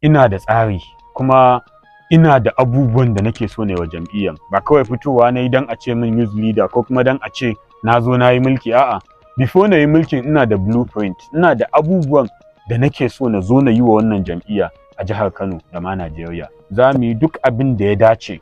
Ina da tsari kuma ina da abubuwan da nake so ne wa jam'iyyar. Ba kawai fitowa na yi don a ce min youth leader ko kuma don a ce na zo na yi mulki, a'a. Before na yi mulkin, ina da blueprint, ina da abubuwan da nake so na zo na yi wa wannan jam'iyya a jihar Kano da ma Najeriya. Za mu yi duk abin da ya dace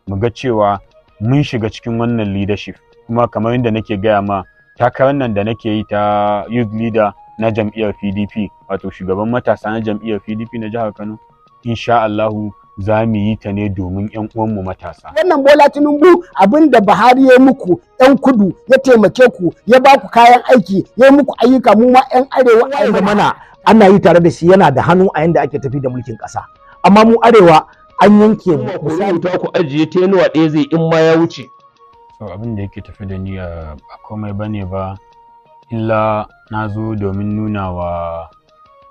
mu ga cewa mun shiga cikin wannan leadership. Kuma kamar yadda nake gaya ma, takarar nan da nake yi ta youth leader na jam'iyyar PDP, wato shugaban matasa na jam'iyyar PDP na jihar Kano, insha Allahu za mu yi ta ne domin 'yan uwanmu matasa. Wannan Bola Tinubu, abin da Buhari ya muku 'yan kudu, ya taimake ku, ya ba ku kayan aiki, ya muku ayyuka, mu ma 'yan arewa a zamana ana yi tare da shi, yana da hannu a yanda ake tafi da mulkin ƙasa, amma mu arewa an yanke mu. Ku rubuta ku ajiye, tenure ɗaya zai in ma ya wuce. So abin da yake tafi da ni a komai bane ba illa na zo domin nuna wa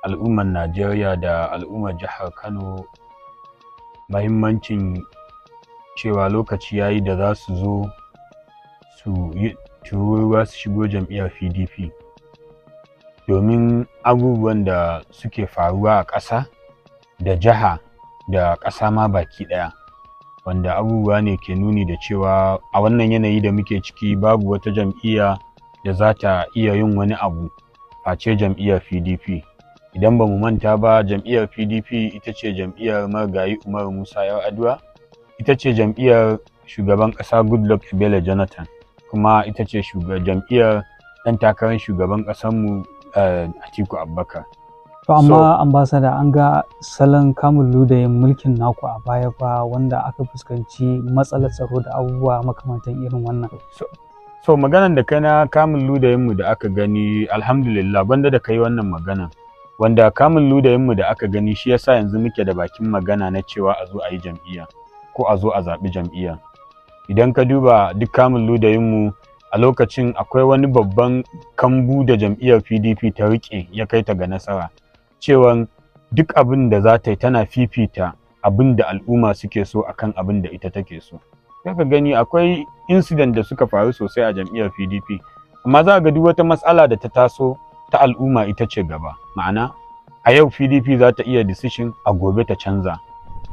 al'ummar Najeriya da al'ummar jihar Kano mahimmancin cewa lokaci ya yi da za su zo su yi tururuwa su shigo jam'iyyar PDP, domin abubuwan da suke faruwa a ƙasa da jiha da ƙasa ma baki ɗaya, wanda abubuwa ne ke nuni da cewa a wannan yanayi da muke ciki babu wata jam'iyya da za ta iya yin wani abu face jam'iyyar PDP. Idan ba mu manta ba, jam'iyyar PDP ita ce jam'iyyar marigayi Umaru Musa Yar'adua, ita ce jam'iyyar shugaban ƙasa Goodluck Ebele Jonathan, kuma ita ce jam'iyyar ɗan takarar shugaban ƙasarmu Atiku Abubakar. To amma ambassador, an ga salon kamun ludayin mulkin naku a baya fa, wanda aka fuskanci matsalar tsaro da abubuwa makamantan irin wannan. So maganan da kai na kamun ludayinmu da aka gani, alhamdulillah, gwanda da kai wannan maganan. Wanda kamun ludayinmu da aka gani shi yasa yanzu muke da bakin magana na cewa a zo a yi jam'iyya ko a zo a zaɓi jam'iyya. Idan ka duba duk kamun ludayinmu a lokacin, akwai wani babban kambu da jam'iyyar PDP ta riƙe ya kai ta ga nasara. Cewan duk abin da za ta yi tana fifita abin da al'umma suke so akan abin da ita take so. Sai ka gani akwai incident da suka faru sosai a jam'iyyar PDP, amma za ga duk wata matsala da ta taso ta al'umma ita ce gaba. Ma'ana, a yau PDP za ta iya decision, a gobe ta canza.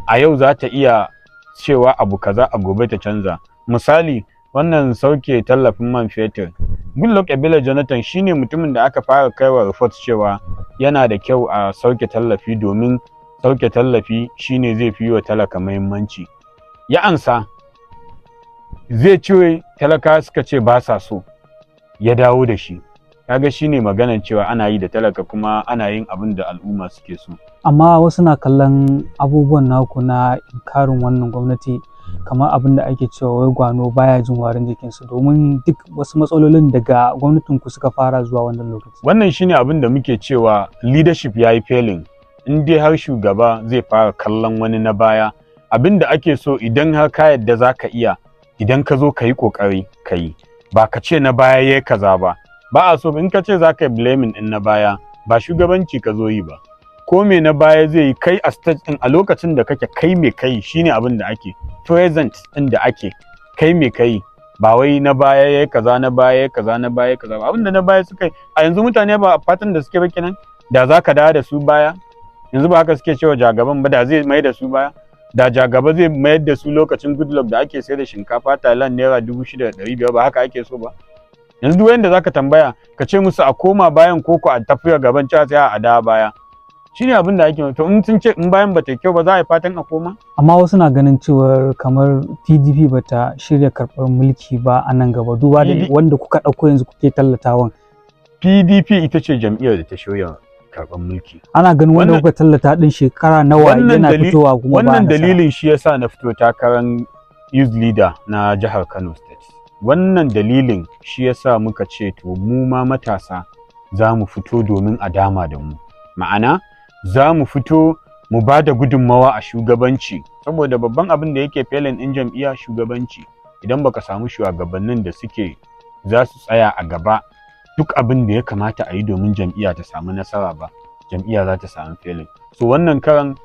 A yau za ta iya cewa abu kaza, a gobe ta canza. Misali, wannan sauke tallafin man fetur, Goodluck Ebele Jonathan shine mutumin da aka fara kaiwa report cewa yana da kyau a sauke tallafi, domin sauke tallafi shine zai fi wa talaka muhimmanci. Ya ansa zai cire, talaka suka ce ba sa so, ya dawo da shi. Kaga shine maganar cewa ana yi da talaka kuma ana yin abin da al'umma suke so. Amma wasu na kallon abubuwan naku na inkarin wannan gwamnati kamar abin da ake cewa wai gwano baya jin warin jikinsu, domin duk wasu matsalolin daga gwamnatin ku suka fara zuwa wannan lokaci. Wannan shine abin da muke cewa leadership yayi failing. In dai har shugaba zai fara kallon wani na baya, abin da ake so, idan har ka yadda za ka iya, idan ka zo ka yi ƙoƙari ka yi, ba ka ce na baya ya kaza ba. Ba a so in ka ce za ka yi blaming ɗin na baya, ba shugabanci ka zo yi ba. Ko me na baya zai yi, kai a stage ɗin a lokacin da kake, kai me kai? Shine abin da ake present ɗin da ake, kai me kai? Ba wai na baya yayi kaza, na baya yayi kaza, na baya yayi kaza ba. Abin da na baya suka yi, a yanzu mutane ba fatan da suke ba kenan, da za ka dawo da su baya yanzu. Ba haka suke cewa jagaban ba, da zai mai da su baya, da jagaba zai mayar da su lokacin Goodluck da ake sayar da shinkafa Thailand ₦6,500. Ba haka ake so ba. Yanzu duk wanda zaka tambaya ka ce musu a koma bayan koko a tafiya gaban, cewa sai a dawo baya, shine abin da ake. To in sun ce in bayan bata kyau ba, za a yi fatan a koma? Amma wasu na ganin cewar kamar PDP bata shirya karɓar mulki ba a nan gaba, duba da wanda kuka ɗauko yanzu kuke tallatawan. PDP ita ce jam'iyyar da ta shirya karɓar mulki. Ana ganin wanda kuka tallata din shekara nawa yana fitowa kuma ba. Wannan dalilin shi yasa na fito takarar youth leader na jihar Kano State. Wannan dalilin shi yasa muka ce to mu ma matasa za mu fito domin a dama da mu. Ma'ana, za mu fito mu ba da gudunmawa a shugabanci, saboda babban abin da yake failing ɗin jam'iyya, shugabanci. Idan baka samu shugabannin da suke za su tsaya a gaba duk abin da ya kamata a yi domin jam'iyya ta samu nasara ba, jam'iyya za ta samu failing. So wannan karan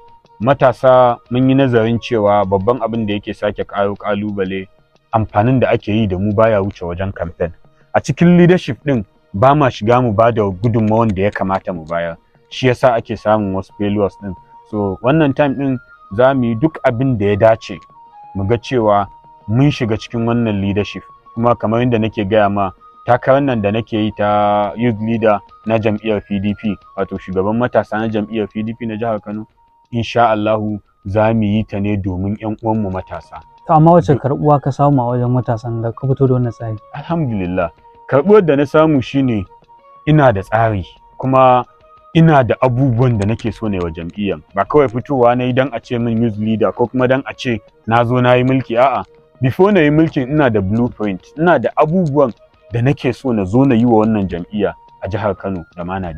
matasa mun yi nazarin cewa babban abin da yake sake ƙaro ƙalubale, amfanin da ake yi da mu baya wuce wajen campaign. A cikin leadership din ba ma shiga mu ba da gudunmawan da ya kamata mu bayar, shi yasa ake samun wasu failures din. So wannan time din za mu yi duk abin da ya dace mu ga cewa mun shiga cikin wannan leadership. Kuma kamar yadda nake gaya ma, takarar nan da nake yi ta youth leader na jam'iyyar PDP, wato shugaban matasa na jam'iyyar PDP na jihar Kano, insha Allahu za mu yi ta ne domin 'yan uwanmu matasa. To amma wace karbuwa ka samu a wajen matasan da ka fito da wannan tsari? Alhamdulillah, karɓuwar da na samu shine ina da tsari, kuma ina da abubuwan da nake so ne wa jam'iyyar. Ba kawai fitowa na yi don a ce min youth leader ko kuma don a ce na zo na yi mulki, a'a. Before na yi mulkin, ina da blueprint, ina da abubuwan da nake so na zo na yi wa wannan jam'iyya a jihar Kano da ma Najeriya.